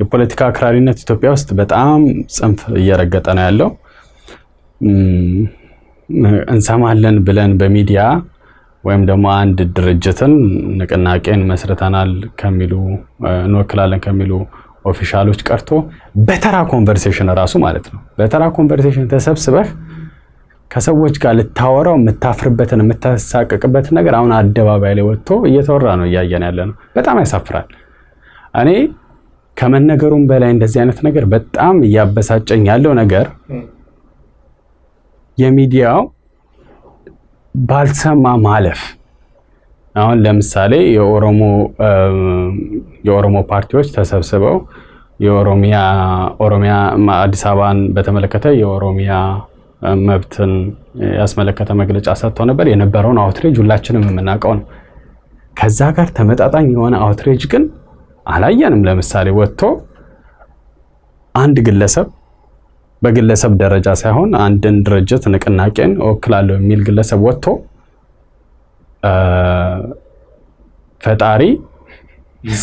የፖለቲካ አክራሪነት ኢትዮጵያ ውስጥ በጣም ጽንፍ እየረገጠ ነው ያለው። እንሰማለን ብለን በሚዲያ ወይም ደግሞ አንድ ድርጅትን፣ ንቅናቄን መስርተናል ከሚሉ፣ እንወክላለን ከሚሉ official ኦች ቀርቶ በተራ conversation እራሱ ማለት ነው፣ በተራ conversation ተሰብስበህ ከሰዎች ጋር ልታወራው የምታፍርበትን፣ የምታሳቅቅበትን ነገር አሁን አደባባይ ላይ ወጥቶ እየተወራ ነው፣ እያየን ያለ ነው። በጣም ያሳፍራል። እኔ ከመነገሩም በላይ እንደዚህ አይነት ነገር በጣም እያበሳጨኝ ያለው ነገር የሚዲያው ባልሰማ ማለፍ። አሁን ለምሳሌ የኦሮሞ ፓርቲዎች ተሰብስበው የኦሮሚያ ኦሮሚያ አዲስ አበባን በተመለከተ የኦሮሚያ መብትን ያስመለከተ መግለጫ ሰጥተው ነበር። የነበረውን outrage ሁላችንም የምናውቀው ነው። ከዛ ጋር ተመጣጣኝ የሆነ outrage ግን አላየንም። ለምሳሌ ወጥቶ አንድ ግለሰብ፣ በግለሰብ ደረጃ ሳይሆን አንድን ድርጅት፣ ንቅናቄን እወክላለሁ የሚል ግለሰብ ወጥቶ ፈጣሪ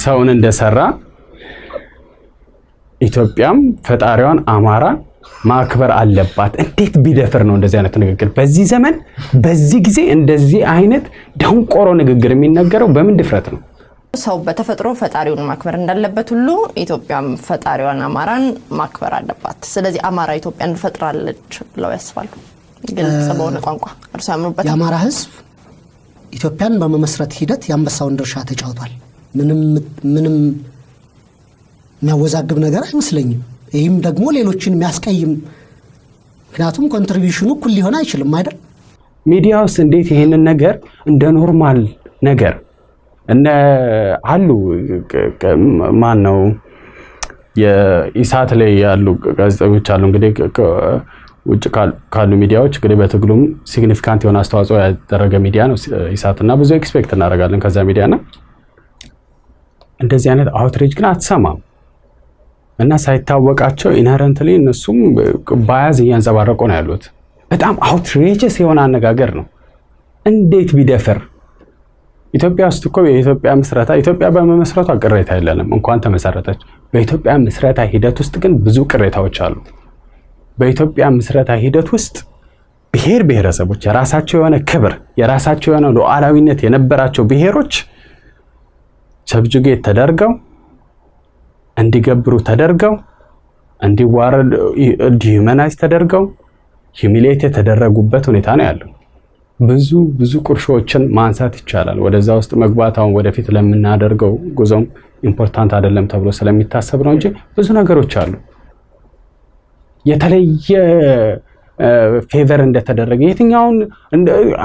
ሰውን እንደሰራ ኢትዮጵያም ፈጣሪዋን አማራ ማክበር አለባት። እንዴት ቢደፍር ነው እንደዚህ አይነት ንግግር? በዚህ ዘመን፣ በዚህ ጊዜ እንደዚህ አይነት ደንቆሮ ንግግር የሚነገረው በምን ድፍረት ነው? ሰው በተፈጥሮ ፈጣሪውን ማክበር እንዳለበት ሁሉ ኢትዮጵያም ፈጣሪዋን አማራን ማክበር አለባት። ስለዚህ አማራ ኢትዮጵያን ፈጥራለች ብለው ያስባሉ? ግልጽ በሆነ ቋንቋ እርሱ ያምኑበታል? የአማራ ሕዝብ ኢትዮጵያን በመመስረት ሂደት የአንበሳውን ድርሻ ተጫውቷል። ምንም ምንም የሚያወዛግብ ነገር አይመስለኝም። ይህም ደግሞ ሌሎችን የሚያስቀይም፣ ምክንያቱም contribution ኑ እኩል ሊሆን አይችልም አይደል? ሚዲያ ውስጥ እንዴት ይሄንን ነገር እንደ normal ነገር እነ አሉ፣ ማን ነው፣ የኢሳት ላይ ያሉ ጋዜጠኞች አሉ። እንግዲህ ውጭ ካሉ ሚዲያዎች እንግዲህ በትግሉም significant የሆነ አስተዋጽኦ ያደረገ ሚዲያ ነው ኢሳት እና ብዙ expect እናደርጋለን ከዛ ሚዲያ። እና እንደዚህ አይነት outrage ግን አትሰማም። እና ሳይታወቃቸው inherently እነሱም bias እያንጸባረቁ ነው ያሉት። በጣም outrageous የሆነ አነጋገር ነው። እንዴት ቢደፍር? ኢትዮጵያ ውስጥ እኮ የኢትዮጵያ ምስረታ፣ ኢትዮጵያ በመመስረቷ ቅሬታ የለንም፣ እንኳን ተመሰረተች። በኢትዮጵያ ምስረታ ሂደት ውስጥ ግን ብዙ ቅሬታዎች አሉ። በኢትዮጵያ ምስረታ ሂደት ውስጥ ብሔር ብሔረሰቦች፣ የራሳቸው የሆነ ክብር፣ የራሳቸው የሆነ ሉዓላዊነት የነበራቸው ብሔሮች subjugate ተደርገው፣ እንዲገብሩ ተደርገው፣ እንዲዋረዱ፣ dehumanize ተደርገው፣ humiliate የተደረጉበት ሁኔታ ነው ያለው። ብዙ ብዙ ቁርሾዎችን ማንሳት ይቻላል። ወደዛ ውስጥ መግባት አሁን ወደፊት ለምናደርገው ጉዞም important አይደለም ተብሎ ስለሚታሰብ ነው እንጂ ብዙ ነገሮች አሉ። የተለየ favor እንደተደረገ፣ የትኛውን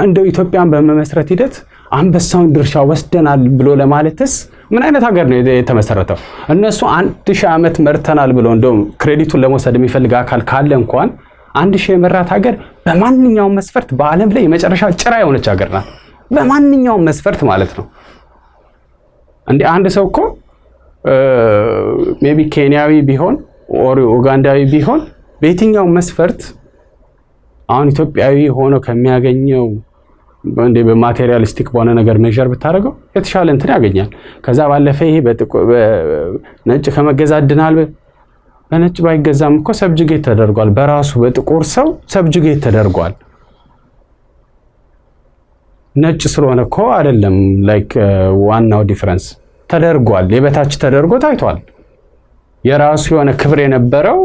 እንደው ኢትዮጵያን በመመስረት ሂደት አንበሳውን ድርሻ ወስደናል ብሎ ለማለትስ ምን አይነት ሀገር ነው የተመሰረተው? እነሱ 1000 ዓመት መርተናል ብሎ እንደውም credit ኡን ለመውሰድ የሚፈልግ አካል ካለ እንኳን 1000 የመራት ሀገር በማንኛውም መስፈርት በዓለም ላይ የመጨረሻ ጭራ የሆነች ሀገር ናት። በማንኛውም መስፈርት ማለት ነው። እንደ አንድ ሰው እኮ maybe ኬንያዊ ቢሆን or ኡጋንዳዊ ቢሆን በየትኛውም መስፈርት አሁን ኢትዮጵያዊ ሆኖ ከሚያገኘው እንደ በ materialistic በሆነ ነገር measure ብታደርገው የተሻለ እንትን ያገኛል። ከዛ ባለፈ ይሄ በነጭ ከመገዛት ድናል። በነጭ ባይገዛም እኮ subjugate ተደርጓል። በራሱ በጥቁር ሰው subjugate ተደርጓል። ነጭ ስለሆነ እኮ አይደለም like ዋናው difference፣ ተደርጓል። የበታች ተደርጎ ታይቷል። የራሱ የሆነ ክብር የነበረው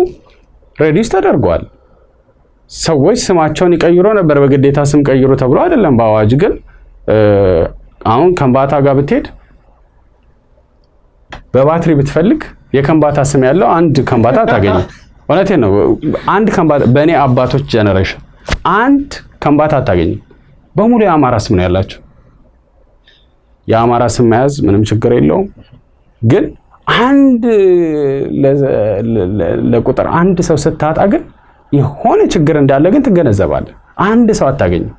reduce ተደርጓል። ሰዎች ስማቸውን ይቀይሩ ነበር። በግዴታ ስም ቀይሩ ተብሎ አይደለም በአዋጅ፣ ግን አሁን ከምባታ ጋር ብትሄድ በባትሪ ብትፈልግ የከምባታ ስም ያለው አንድ ከምባታ አታገኝም። እውነቴን ነው። አንድ ከምባታ፣ በእኔ አባቶች generation አንድ ከምባታ አታገኝም። በሙሉ የአማራ ስም ነው ያላቸው። የአማራ ስም መያዝ ምንም ችግር የለውም። ግን አንድ ለቁጥር አንድ ሰው ስታጣ ግን የሆነ ችግር እንዳለ ግን ትገነዘባለህ። አንድ ሰው አታገኝም።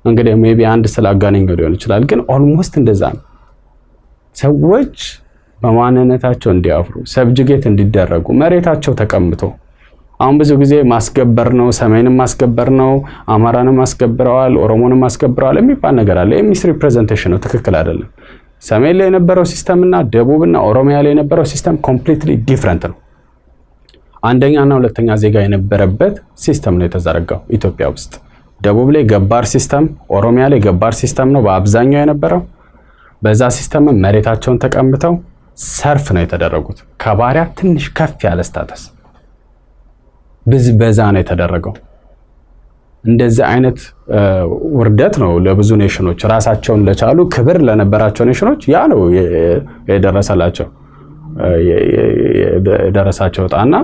እንግዲህ maybe አንድ ስላጋነኘው ሊሆን ይችላል፣ ግን almost እንደዛ ነው። ሰዎች በማንነታቸው እንዲያፍሩ፣ subjugate እንዲደረጉ፣ መሬታቸው ተቀምቶ፣ አሁን ብዙ ጊዜ ማስገበር ነው፣ ሰሜንም ማስገበር ነው፣ አማራንም ማስገብረዋል፣ ኦሮሞንም ማስገብረዋል የሚባል ነገር አለ። Misrepresentation ነው፣ ትክክል አይደለም። ሰሜን ላይ የነበረው system እና ደቡብና ኦሮሚያ ላይ የነበረው system completely different ነው። አንደኛና ሁለተኛ ዜጋ የነበረበት system ነው የተዘረጋው ኢትዮጵያ ውስጥ። ደቡብ ላይ ገባር system፣ ኦሮሚያ ላይ ገባር system ነው በአብዛኛው የነበረው። በዛ system መሬታቸውን ተቀምተው serf ነው የተደረጉት። ከባሪያ ትንሽ ከፍ ያለ status ብዝበዛ ነው የተደረገው። እንደዚህ አይነት ውርደት ነው ለብዙ ኔሽኖች፣ ራሳቸውን ለቻሉ ክብር ለነበራቸው ኔሽኖች ያ ነው የደረሳቸው ዕጣና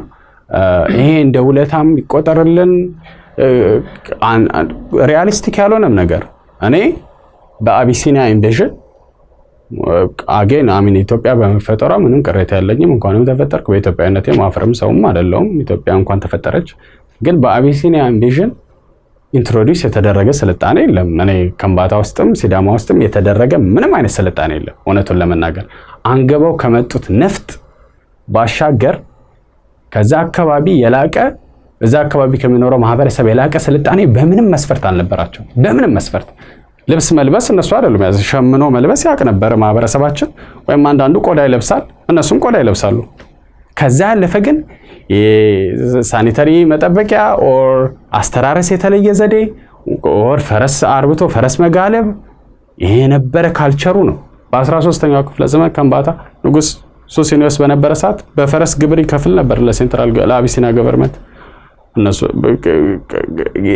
ይሄ እንደ ውለታም ይቆጠርልን realistic ያልሆነም ነገር። እኔ በአቢሲኒያ invasion again, I mean, ኢትዮጵያ በመፈጠሯ ምንም ቅሬታ የለኝም። እንኳንም ተፈጠርኩ፣ በኢትዮጵያዊነቴ ማፍርም ሰውም አይደለሁም። ኢትዮጵያ እንኳን ተፈጠረች። ግን በአቢሲኒያ invasion introduce የተደረገ ስልጣኔ የለም። እኔ ከምባታ ውስጥም ሲዳማ ውስጥም የተደረገ ምንም አይነት ስልጣኔ የለም። እውነቱን ለመናገር አንገበው ከመጡት ነፍጥ ባሻገር ከዛ አካባቢ የላቀ፣ እዛ አካባቢ ከሚኖረው ማህበረሰብ የላቀ ስልጣኔ በምንም መስፈርት አልነበራቸው። በምንም መስፈርት ልብስ መልበስ እነሱ አይደሉም ያዘ፣ ሸምኖ መልበስ ያውቅ ነበረ ማህበረሰባችን። ወይም አንዳንዱ ቆዳ ይለብሳል፣ እነሱም ቆዳ ይለብሳሉ። ከዛ ያለፈ ግን sanitary መጠበቂያ or አስተራረስ የተለየ ዘዴ or ፈረስ አርብቶ ፈረስ መጋለብ ይሄ የነበረ culture ኡ ነው። በ13ኛው ክፍለ ዘመን ከምባታ ንጉስ ሱሲኒዮስ በነበረ ሰዓት በፈረስ ግብር ይከፍል ነበር ለ central ለአቢሲኒያ government። እነሱ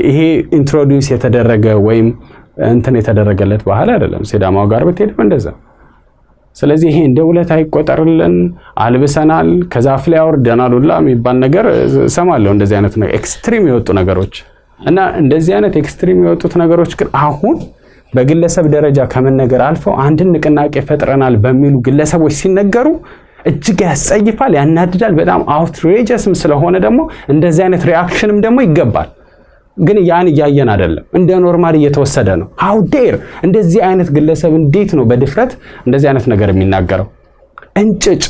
ይሄ introduce የተደረገ ወይም እንትን የተደረገለት ባህል አይደለም። ሲዳማው ጋር ብትሄድም እንደዛ። ስለዚህ ይሄ እንደ ውለታ ይቆጠርልን፣ አልብሰናል፣ ከዛፍ ላይ አውርደናል ሁላ የሚባል ነገር እሰማለሁ። እንደዚህ አይነት extreme የወጡ ነገሮች እና እንደዚህ አይነት extreme የወጡት ነገሮች ግን አሁን በግለሰብ ደረጃ ከመነገር አልፈው አንድን ንቅናቄ ፈጥረናል በሚሉ ግለሰቦች ሲነገሩ እጅግ ያስጸይፋል፣ ያናድዳል። በጣም outrageous ም ስለሆነ ደግሞ እንደዚህ አይነት reaction ም ደግሞ ይገባል። ግን ያን እያየን አይደለም፣ እንደ normal እየተወሰደ ነው። How dare እንደዚህ አይነት ግለሰብ እንዴት ነው በድፍረት እንደዚህ አይነት ነገር የሚናገረው? እንጭጭ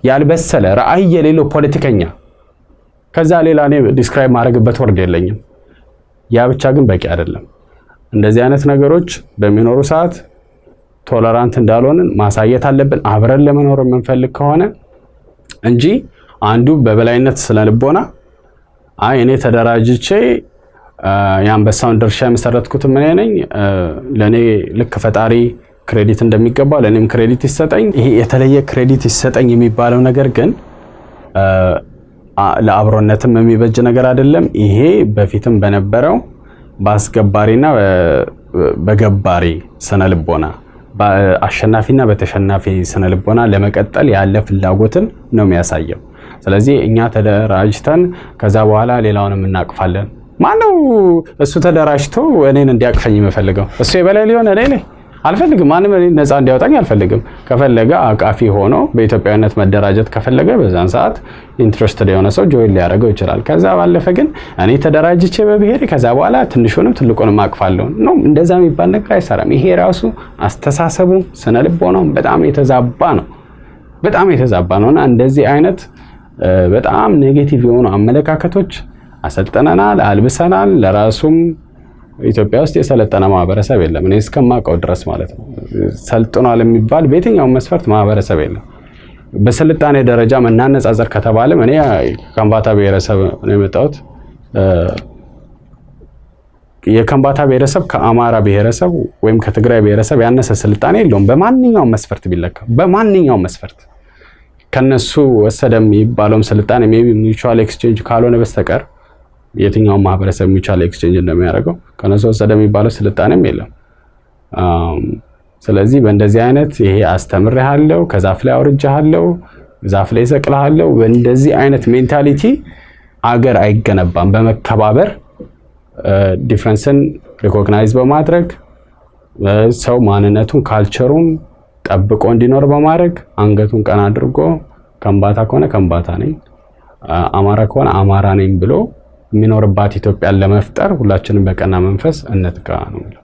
ያልበሰለ፣ ራዕይ የሌለው ፖለቲከኛ። ከዛ ሌላ እኔ describe ማድረግበት word የለኝም። ያ ብቻ ግን በቂ አይደለም። እንደዚህ አይነት ነገሮች በሚኖሩ ሰዓት tolerant እንዳልሆንን ማሳየት አለብን፣ አብረን ለመኖር የምንፈልግ ከሆነ እንጂ አንዱ በበላይነት ስነልቦና አይ እኔ ተደራጅቼ የአንበሳውን ድርሻ የመሰረትኩትም እኔ ነኝ፣ ለእኔ ልክ ፈጣሪ credit እንደሚገባው ለእኔም credit ይሰጠኝ፣ ይሄ የተለየ credit ይሰጠኝ የሚባለው ነገር ግን ለአብሮነትም የሚበጅ ነገር አይደለም። ይሄ በፊትም በነበረው በአስገባሪና በገባሪ ስነ ልቦና፣ በአሸናፊና በተሸናፊ ስነ ልቦና ለመቀጠል ያለ ፍላጎትን ነው የሚያሳየው። ስለዚህ እኛ ተደራጅተን ከዛ በኋላ ሌላውንም እናቅፋለን። ማነው እሱ ተደራጅቶ እኔን እንዲያቅፈኝ የምፈልገው? እሱ የበላይ ሊሆን እኔ ላይ አልፈልግም። ማንም እኔን ነፃ እንዲያወጣኝ አልፈልግም። ከፈለገ አቃፊ ሆኖ በኢትዮጵያዊነት መደራጀት ከፈለገ በዛን ሰዓት interested የሆነ ሰው join ሊያደርገው ይችላል። ከዛ ባለፈ ግን እኔ ተደራጅቼ በብሔሬ ከዛ በኋላ ትንሹንም ትልቁንም አቅፋለሁ ነው፣ እንደዛ የሚባል ነገር አይሰራም። ይሄ ራሱ አስተሳሰቡ ስነ ልቦናው በጣም የተዛባ ነው። በጣም የተዛባ ነው እና እንደዚህ አይነት በጣም negative የሆኑ አመለካከቶች አሰልጥነናል፣ አልብሰናል። ለራሱም ኢትዮጵያ ውስጥ የሰለጠነ ማህበረሰብ የለም፣ እኔ እስከማውቀው ድረስ ማለት ነው። ሰልጥኗል የሚባል በየትኛውም መስፈርት ማህበረሰብ የለም። በስልጣኔ ደረጃ እናነጻጸር ከተባለም እኔ ከምባታ ብሔረሰብ ነው የመጣሁት። የከምባታ ብሔረሰብ ከአማራ ብሔረሰብ ወይም ከትግራይ ብሔረሰብ ያነሰ ስልጣኔ የለውም። በማንኛውም መስፈርት ቢለካ፣ በማንኛውም መስፈርት ከነሱ ወሰደ የሚባለውም ስልጣኔ maybe mutual exchange ካልሆነ በስተቀር፣ የትኛውም ማህበረሰብ mutual exchange እንደሚያደርገው ከነሱ ወሰደ የሚባለው ስልጣኔም የለም። ስለዚህ በእንደዚህ አይነት ይሄ አስተምሬሃለሁ፣ ከዛፍ ላይ አውርጄሃለሁ፣ ዛፍ ላይ እሰቅልሃለሁ፣ በእንደዚህ አይነት mentality አገር አይገነባም። በመከባበር፣ difference ን recognize በማድረግ፣ ሰው ማንነቱን culture ኡን ጠብቆ እንዲኖር በማድረግ፣ አንገቱን ቀና አድርጎ ከምባታ ከሆነ ከምባታ ነኝ፣ አማራ ከሆነ አማራ ነኝ ብሎ የሚኖርባት ኢትዮጵያን ለመፍጠር ሁላችንም በቀና መንፈስ እንትጋ ነው የሚለው።